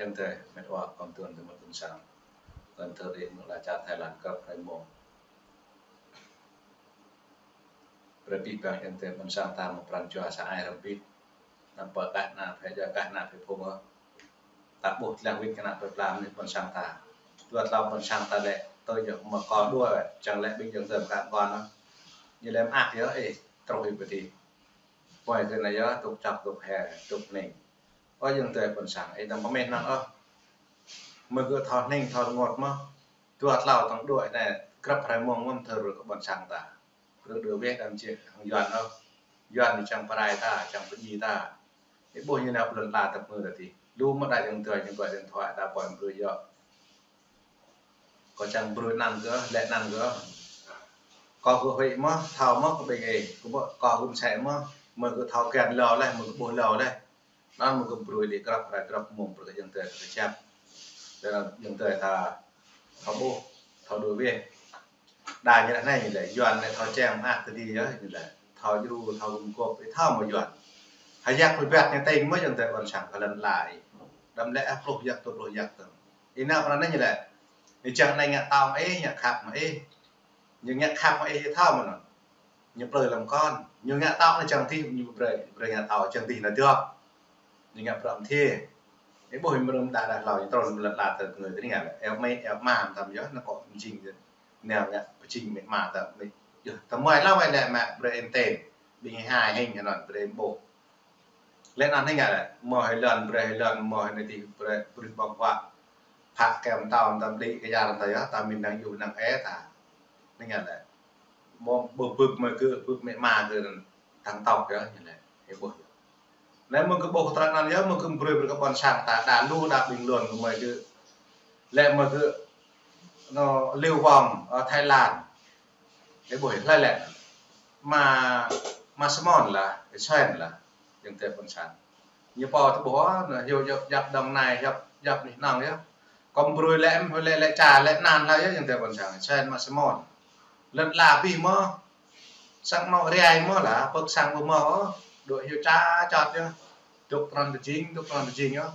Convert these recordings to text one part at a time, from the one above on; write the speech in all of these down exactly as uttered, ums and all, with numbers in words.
Ayŏng adơi, met wa kơmtưn tơ mơ̆ng ƀôn sang. Kơmtưn tơ mơ̆ng la čar Thái Lan kơ prei mông. Brơi abih bang ayŏng adơi ƀôn sang ta mơ̆ng pran jua sa ai rơbit. Năm pơ kah na phe jua kah na phe phung ơ. Ta ƀuh lăng wĭt kơ na pơ plam anai ƀôn sang ta. Dua tlâo ƀôn sang ta lĕ, tui yơh mơ̆ kơ đua, čang lĕ ƀing ayŏng adơi mơ̆ kah ƀôn ơ. Ñu lĕ mơak yơh, ê, truh ih pơti. Poi kơ na yơh, tŭk čŏk, tŭk he, tŭk ning. Ơ ayŏng adơi ƀôn sang, ê, tăm pơmĭn năng ơ. Mơ̆ gơ̆ thâo ning, thâo rơngot mơ̆. Dua tlâo tơ̆ng đuaĭ anai, grăp hrơi mông mơ̆ thâo rơkơ ƀôn sang ta. Rơkơ đuaĭ weh đăm či hăng Yuan ơ. Yuan ñu čang pơrai ta, čang pơdjai ta. Ê, ƀuh ñu nao pơlŏn la tơpơ̆ tơti. Lu mơ̆ đa ayŏng adơi ñu gọi điện thoại đa poi brơi yơh. Kâo čang brơi anăn gơ̆, lĕ anăn gơ̆. Kâo gơ̆ huĭ mơ̆, thâo mơ̆ kơ ƀing ê, kâo mơ̆, kâo gơ̆ mơsĕ mơ̆, mơ̆ gơ̆ thâo kiăng lâo leh, mơ̆ gơ̆ ƀuh lâo leh. Anăn mơ̆ gơ̆ brơi lĕ grăp hrơi grăp mông brơi kơ ayŏng adơi ta kơčăp. Lĕ anăn ayŏng adơi ta thâo ƀuh, thâo đuaĭ weh. Đa ñu lĕ anai ñu lĕ, Yuan lĕ thâo čang mơak tơdi yơh, ñu lĕ thâo djru, thâo gum gôp, ih thâo mơ̆ Yuan. Hơyak pơbĕt ñu tơ̆ng mơ̆ ayŏng adơi ƀôn sang kơ lŏn la ih. Đăm lĕ ah pluh yak, dua pluh yak tơ̆ng. Ih nao pơ anai ñu lĕ. Ih čang anai ngă tŏng ih, ngă khăp mơ̆ ih. Ñu ngă khăp mơ̆ ih, ih thâo mơ̆ anŭn. Ñu plơi lăm kon. Ñu ngă tŏng anai čang tih, ñu brơi, brơi ngă tŏng čang tih anai dŏ. Ñu ngă prăm thiê. Ih ƀuh ih mơ̆ rơ̆m đa đa hlâo, ñu trŭn lăm lŏn la tơ kơ ngơi tơring lĕ. Eo mĕ, eo mă, tăm yơh, anŭn kâo mơjing yơh. Nao ngă pơjing mĕ mă tăm mĕ. Yơh, tơmơi lâo wai lĕ mă brơi ên tên. Ƀing ih hai hing anŭn brơi ên ƀuh. Lĕ anŭn hing ngă lĕ, mơ̆ hơi lŏn, brơi hơi lŏn, mơ̆ hơi anai tih brơi, brơi ƀơ̆ng huă. Phă kem tŏng tăm đĭ kơ yar ta yơh, ta mĭn năng yŭ năng ê ta. Hing ngă lĕ. Mơ̆ ƀơ̆ bưp mơ̆ gơ̆, bưp mĕ mă gơ̆ anŭn tăng tŏk yơh, ñu lĕ, ih ƀuh yơh. Lĕ mơ̆ gơ̆ ƀuh tơlơi anŭn yơh, mơ̆ gơ̆ brơi brơi kơ ƀôn sang ta, đa lu đa ƀing Luan kơ mơi gơ̆. Lĕ mơ̆ gơ̆, anŭn Liêu Vòng, ơ, Thái Lan. Ih ƀuh yơh, hlơi lĕ. Ma, Ma Simon lah, Israel lah, ayŏng adơi ƀôn sang. Ñu pô tơƀuh, anŭn hiu djŏp, djŏp Đồng Nai, djŏp, djŏp anih anŏng yơh. Kâo brơi lĕ, mơ̆ lĕ, lĕ ča, lĕ anăn hlơi yơh, ayŏng adơi ƀôn sang. Israel Ma Simon. Lŏn la abih mơ̆. Sang anŏ rai mơ̆ lah, pơ̆k sang ƀu mơ̆ ôh. Dŏ hiu ča čot yơh. Dŏ tơnăn tơjing, dŏ tơnăn tơjing yơh.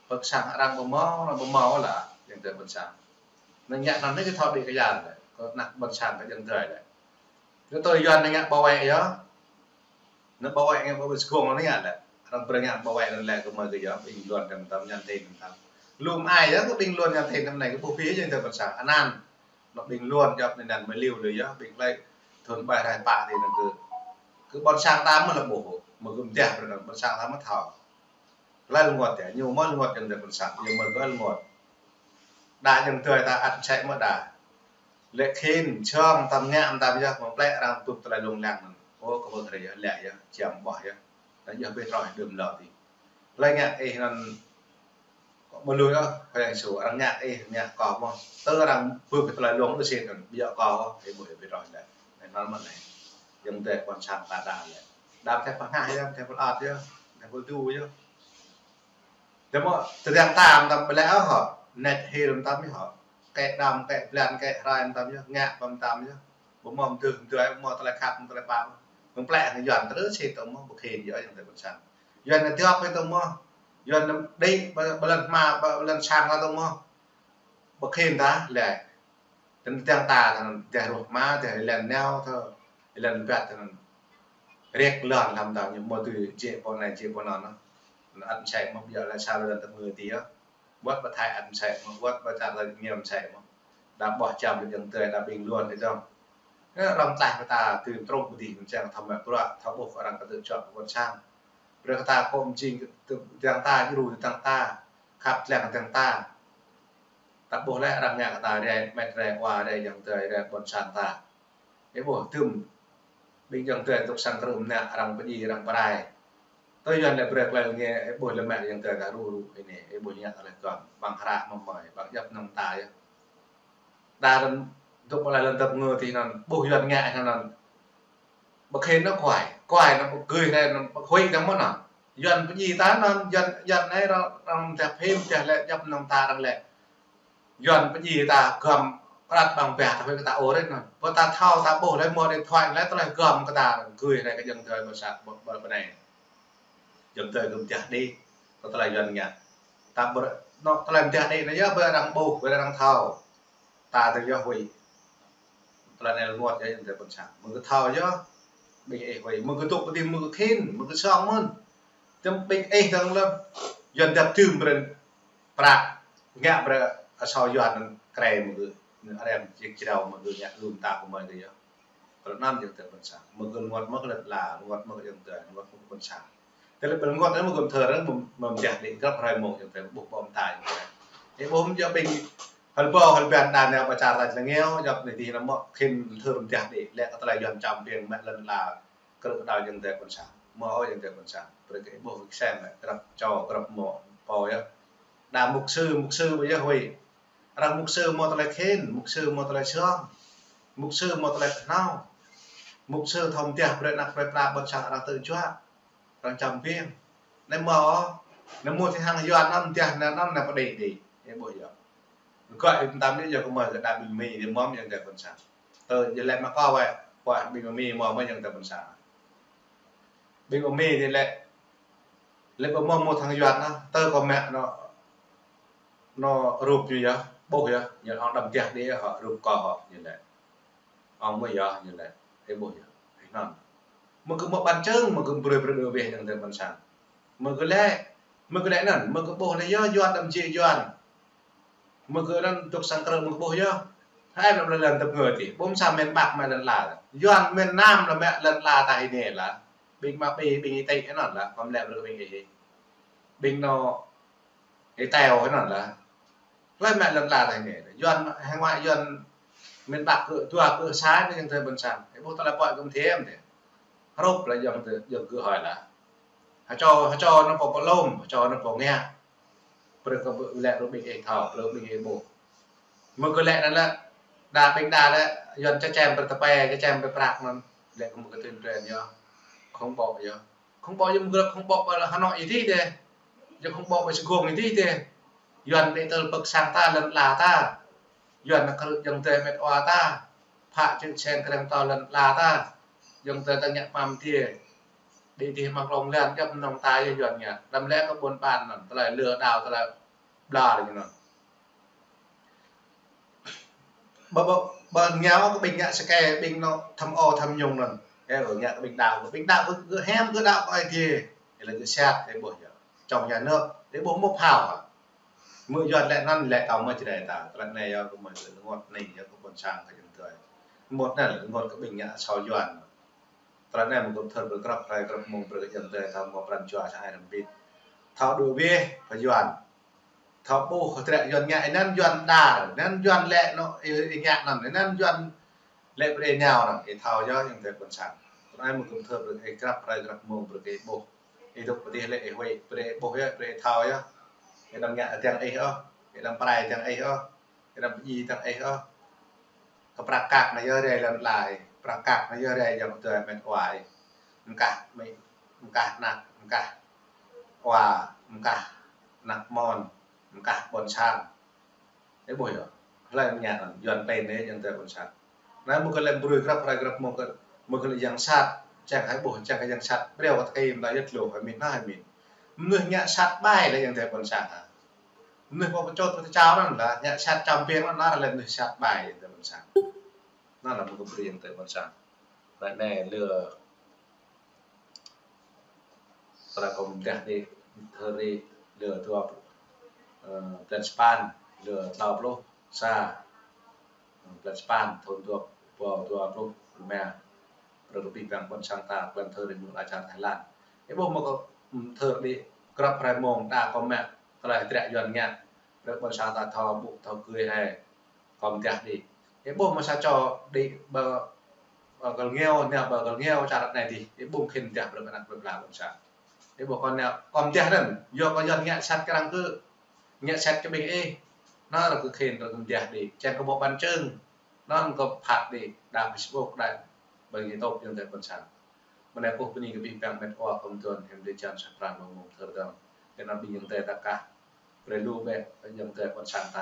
Pơ̆k sang arăng ƀu mơ̆, arăng ƀu mơ̆ lah, ayŏng adơi ƀôn sang. Anŭn ngă anŭn anai kơ thâo đĭ kơ yar lĕ. Kơ anăk ƀôn sang kơ ayŏng adơi lĕ. Kơ tui Yuan anai ngă bảo vệ yơh. Anŭn bảo vệ ngă bảo vệ sơgŏng anai ngă lĕ. Arăng brơi ngă bảo vệ anŭn lĕ kơ mơi gơ̆ yơh, ƀing Luan tăm tăm nhắn tin tăm tăm. Lu mơai yơh kơ ƀing Luan nhắn tin tăm anai kơ ƀuh pih ayŏng adơi ƀôn sang. Anăn. Anŭn ƀing Luan djŏp anai anăn mơi Liêu lui yơh, ƀing hlơi thun ƀai rai pă tih anŭn kơ. Kơ ƀôn sang ta mơ̆ lĕ ƀuh, mơ̆ gơ̆ mơdah brơi anŭn ƀôn sang ta mơ̆ thâo. Hlơi rơngot yơh, ñu mơ̆ rơngot ayŏng adơi ƀôn sang, ñu mơ̆ gơ̆ rơngot. Đa ayŏng adơi ta ăt mơsĕ mơ̆ đa. Lĕ khĭn, čong, tăm ngă, tăm yơh, mơ̆ng plĕ arăng bưp tơlơi lông lăng anŭn. Ô, kơ ƀuh rei yơh, lĕ yơh, čiăm ƀuh yơh. Anŭn yơh bĕ trôi đưm lŏ tih. Hlơi ngă ih anŭn, kơ ƀu lui ôh, Khua Yang Yêsu, arăng ngă ih, ngă kâo mơ̆. Tơ arăng bưp tơlơi lông ư sĭt anŭn, ƀiă kâo, ih ƀuh yơh bĕ trôi lĕ. Anŭn mơ̆ anai. Ayŏng adơi ƀôn sang ta đa lĕ. Đa tơpă ngă yơh, tơpă ăt yơh, tơpă du yơh. Tơmơ̆, tơdang tam, tam ƀlĕ ôh hŏ, net hil tam yơh hŏ. Kĕ đam, kĕ blan, kĕ hrai tam yơh, ngă ƀăm tam yơh. Ƀu mơ̆ mơdưh, mơdưh, ƀu mơ̆ tơlơi khăp, mơ̆ tơlơi pap. Mơ̆ng plĕ hăng Yuan tơrơ sĭt tơmơ̆, ƀu khĭn yơh ayŏng adơi ƀôn sang. Yuan anai djŏp tơmơ̆, Yuan anai đĭ, ƀơ-, ƀơ lŏn hma, ƀơ-, ƀơ lŏn sang tơmơ̆. Ƀu khĭn ta, lĕ. Tơdang ta, tơdang ruh hma, tơdang lŏn nao, tơdang lŏn ƀiă, tơdang riek lŏn hlăm ta ñu mơ̆ tui jĕ pô anai, jĕ pô anŭn. Anŭn ăt mơsĕ mơ̆ ƀiă lĕ sa lŏn tơmơ̆ tih yơh. Wơ̆t pơ Thái ăt mơsĕ mơ̆, wơ̆t pơ čar ta ñu mơsĕ mơ̆. Đa ƀuh čăm lĕ ayŏng adơi, đa ƀing Luan lĕ dơ̆ng. Yơh, arăng tlaih pơ ta tui trŭn pơdih, mơ̆ng čang thâo mă bruă, thâo ƀuh arăng kơ tơčŏk ƀôn sang. Brơi kơ ta kơ mơjing tơdang ta, djru tơdang ta, khăp lăng tơdang ta. Ta ƀuh lĕ arăng ngă kơ ta rai, met rai, wa rai, ayŏng adơi, rai ƀôn sang ta. Ih ƀuh tơm, ƀing ayŏng adơi tŭk sang krư̆m anai, arăng pơdjai, arăng pơrai. Tui Yuan lĕ brơi klei lĕ ngă, ih ƀuh lĕ mă ayŏng adơi ta ru ru, anai, ih ƀuh ngă tơlơi kơ̆ng, ƀăng hră mơ̆ mơi, ƀăng djŏp anŏ ta yơh. Đa anŭn, dŏ ƀơi lŏn tơmơ̆ tih anŭn, ƀuh Yuan ngă anŭn. Ƀu khĭn nao kuai, kuai nao ƀu gưi rai nao ƀu huĭ nao mơ̆n nao. Yuan pơdjai ta anŭn, Yuan, Yuan anai arăng, arăng teh phim, teh lĕ djŏp anŏ ta arăng lĕ. Yuan pơdjai ta găm krat ƀăng ƀah ta huĭ kơ ta ôh rai anŭn. Pơ ta thâo ta ƀuh lĕ mơ̆ điện thoại lĕ tơlơi găm kơ ta arăng gưi rai kơ ayŏng adơi ƀơi sang, ƀơi, ƀơi anai. Ayŏng adơi gơ̆ mơ̆ jah đĭ, kơ tơlơi Yuan ngă. Ta ƀrơ-, Anŏ tơlơi mơdah đĭ anai yơh, ƀơi arăng ƀuh, ƀơi arăng thâo. Ta tơ̆ng yơh huĭ. Tơlơi anai rơngot yơh, ayŏng adơi ƀôn sang. Mơ̆ng kơ thâo yơh, ƀing ih huĭ. Mơ̆ng kơ tŭk pơding, mơ̆ng kơ khĭn, mơ̆ng kơ song mơ̆n. Tơm ƀing ih tơ̆ng lơ̆m Yuan dăp tưm brơi prăk, ngă brơi asâo Yuan anŭn krĕ mơ̆ng kơ, arăng jik jrao mơ̆ng kơ ngă lŭm ta kơ mơi kơ yơh. Tơlơi anŭn ayŏng adơi ƀôn sang. Mơ̆ng kơ rơngot mơ̆ng kơ lŏn ala, rơngot mơ̆ng kơ ayŏng adơi, rơngot mơ̆ng kơ ƀôn sang. Tơlơi ƀơi rơngot anai mơ̆ng kơ thơ rơ̆ng mơ̆-, mơ̆ mơdah đĭ grăp hrơi mông ayŏng adơi ƀuh ƀô̆ mơtai. Ih ƀuh mơ̆ yơh ƀing hơl ƀâo hơl ƀiăn đa nao ƀă čar ta lăng ngiao, djŏp anai dih anăm mơ̆ khĭn thơ mơdah đĭ, lĕ kơ tơlơi Yuan čăm biêng mă lŏn ala krư̆ kơ đao ayŏng adơi ƀôn sang. Mơ̆ ôh ayŏng adơi ƀôn sang. Brơi kơ ih ƀuh kơsem mă grăp čô grăp mơ̆ pô yơh. Đa mục sư, mục sư ƀu yơh huĭ. Arăng mục sư mơ̆ tơlơi khĭn, mục sư mơ̆ tơlơi song. Mục sư mơ̆ tơlơi kơhnâo. Mục sư thâo mơdah brơi anăk brơi pla ƀôn sang arăng tơ̆ juă. Arăng čăm biêng. Anai mơ̆ ôh, anai mơ̆ thâo hăng Yuan anŭn mơdah anŭn, anŭn anai pơđĭ đĭ. Ih ƀuh yơh. Gơ̆ ih pơtăm đĭ yơh kơ mơi kơ đa ƀing Mi đĭ mơ̆ ayŏng adơi ƀôn sang. Tơ yơh lĕ mă kâo wơ̆t, wơ̆t ƀing Mi mơ̆ mơ̆ ayŏng adơi ƀôn sang. Ƀing Mi đĭ lĕ, lĕ ƀu mơ̆ mơ̆ thâo hăng Yuan anŭn, tơ kâo mă anŏ, anŏ rup ñu yơh, ƀuh yơh, ñu hŏ đăm mơdah đĭ hŏ rup kâo hŏ ñu lĕ. Ong mơ̆ yơh ñu lĕ, ih ƀuh yơh, ih anŭn. Mơ̆ kơ mơ̆ ƀăn čơ̆ng, mơ̆ kơ brơi brơi đơ weh ayŏng adơi ƀôn sang. Mơ̆ kơ lĕ, mơ̆ kơ lĕ anŭn, mơ̆ kơ ƀuh lĕ yơh, Yuan đăm jĕ Yuan. Mơ̆ kơ anŭn dŏ sang krư̆ mơ̆ kơ ƀuh yơh. Hai anăm lĕ lŏn tơp ngơ tih, ƀu mơ̆ sa miền Bắc mă lŏn ala. Yuan miền Nam lĕ mă lŏn ala ta hĭ anai lah. Ƀing mă ƀing, ƀing ih tĕ anŭn lah, kơm lĕ brơi ƀing ih. Ƀing anŏ ih teo anŭn lah. Hlơi mă lŏn ala ta hĭ anai. Yuan hăng mă Yuan miền Bắc kơ dua kơ sa anai ayŏng adơi ƀôn sang. Ih ƀuh tơlơi pơhiăp kơm thiăm tih. Hrup lah ayŏng adơi, ayŏng gơ̆ hơi lah. Hơčâo, hơčâo anŭn pô pơlom, hơčâo anŭn pô ngă. Brơi kơ ƀu lĕ rơ̆ ƀing ih thâo, brơi ƀing ih ƀuh. Mơ̆ kơ lĕ anŭn lĕ, đa ƀing đa lĕ, Yuan ča čem brơi tơpai, ča čem brơi prăk anŭn. Lĕ kơ mơ̆ kơ tuyên truyền yơh. Khủng bố yơh. Khủng bố yơh mơ̆ kơ khủng bố ƀơi Hà Nội ih dih dêh. Yơh khủng bố ƀơi Sài Gòn ih dih dêh. Yuan đĭ tơl pơ̆k sang ta lŏn ala ta. Yuan anŭn krư̆ ayŏng adơi met wa ta. Phă čư̆ čeng krem tơ lŏn ala ta. Ayŏng adơi ta ngă pam tiê. Đĭ dih mă klông lĕn djŏp mơnơ̆ng ta yơh Yuan ngă. Đăm lĕ kơ ƀôn ƀan anŭn. Tơlơi lừa đảo, tơlơi bla rơ̆ ñu anŭn. Ƀơ, ƀơ, ƀơ ngă kơ ƀing ngă sơkê, ƀing anŏ tham ô tham nhũng anŭn. Ơ, ngă kơ ƀing đaŏ, kơ ƀing đaŏ, kơ, kơ hiam, kơ đaŏ kơ Aê Diê. Ih lĕ kơ sat, ih ƀuh yơh. Trong nhà nước, ih ƀuh mơ̆ phao hă. Mơ̆ Yuan lĕ anŭn, lĕ kâo mơ̆ čơđai ta. Tơlơi anai yơh, kơ mơi kơ rơngot anai yơh, kơ ƀôn sang kơ ayŏng adơi. Mơ̆ anai lĕ rơngot kơ ƀing ngă asâo Yuan. Tơlơi anai mơ̆ kơ thơ brơi grăp hrơi grăp mông brơi kơ ayŏng adơi thâo mơ̆ pran jua sa ai rơmbit. Thâo đuaĭ weh pơ Yuan. Thâo ƀuh hơdră Yuan ngă, anŭn Yuan đar, anŭn Yuan lĕ anŏ, ih, ih ngă anŭn, anŭn Yuan lĕ brơi nao anŭn, ih thâo yơh ayŏng adơi ƀôn sang. Tơlơi anai mơ̆ kơ thơ brơi ih grăp hrơi grăp mông brơi kơ ih ƀuh. Ih dŏ pơ dih lĕ ih huĭ, brơi ih ƀuh yơh, brơi ih thâo yơh. Ih đăm ngă tơdang ih ôh, ih đăm pơrai tơdang ih ôh. Ih đăm pơjing tơdang ih ôh. Kơ prăk kăk anai yơh rai lŏn ala ih. Prăk kăk anai yơh rai ayŏng adơi met wa ih. Mơkah amĭ, mơkah anăk, mơkah wa, mơkah anăk mon, mơkah ƀôn sang. Ih ƀuh yơh. Hlơi mơñă anŭn, Yuan pên anai ayŏng adơi ƀôn sang. Anai mơ̆ kơ lĕ brơi grăp hrơi grăp mông kơ, mơ̆ kơ lĕ yang sat, čang hai ƀuh, čang kơ yang sat, brơi kơ tơkai mơ̆ ta yơh tơlơi hai min, hai min. Mơnuih ngă sat ƀai lĕ ayŏng adơi ƀôn sang hă. Mơnuih pô pơčot pơčao anŭn lah, ngă sat čăm biêng anŭn lah lĕ mơnuih sat ƀai ayŏng adơi ƀôn sang. Anŭn lah mơ̆ kơ brơi ayŏng adơi ƀôn sang. Ră anai lơ, tơlơi kâo mơdah đĭ, thơ đĭ, lơ dua, ơ, blan sapăn, lơ tlâo pluh sa, ơ, blan sapăn, thun dua, dua, dua pluh rơma. Brơi kơ abih bang ƀôn sang ta, ƀôn thơ đĭ mơ̆ng ala čar Thái Lan. Ih ƀuh mơ̆ kơ, ưm, thơ đĭ, grăp hrơi mông, đa kơ mă, tơlơi hơdră Yuan ngă. Brơi ƀôn sang ta thâo ƀuh, thâo gưi hai. Kâo mơdah đĭ. Ih ƀuh mơ̆ sa čô đĭ ƀơi, ƀơi gơl ngiao, nao ƀơi gơl ngiao čar anai dih. Ih ƀuh khĭn mơdah brơi anăk brơi pla ƀôn sang. Ih ƀuh kâo nao, kâo mơdah anŭn. Yua kơ Yuan ngă sat kơ arăng kơ, ngă sat kơ ƀing ih. Anŭn arăng kơ khĭn arăng kơ mơdah đĭ. Čang kơ ƀô̆ ƀăn čơ̆ng. Anŭn kâo phat đĭ. Đa Facebook, đa ƀơi YouTube ayŏng adơi ƀôn sang. Mơ̆ anai kâo bơni kơ abih bang met wa kơ mơtuan, hiam drơi jăn sa pran mông thơ dơ̆ng. Kơ anăp ƀing ayŏng adơi ta kah. Brơi lu bĕ ayŏng adơi ƀôn sang ta.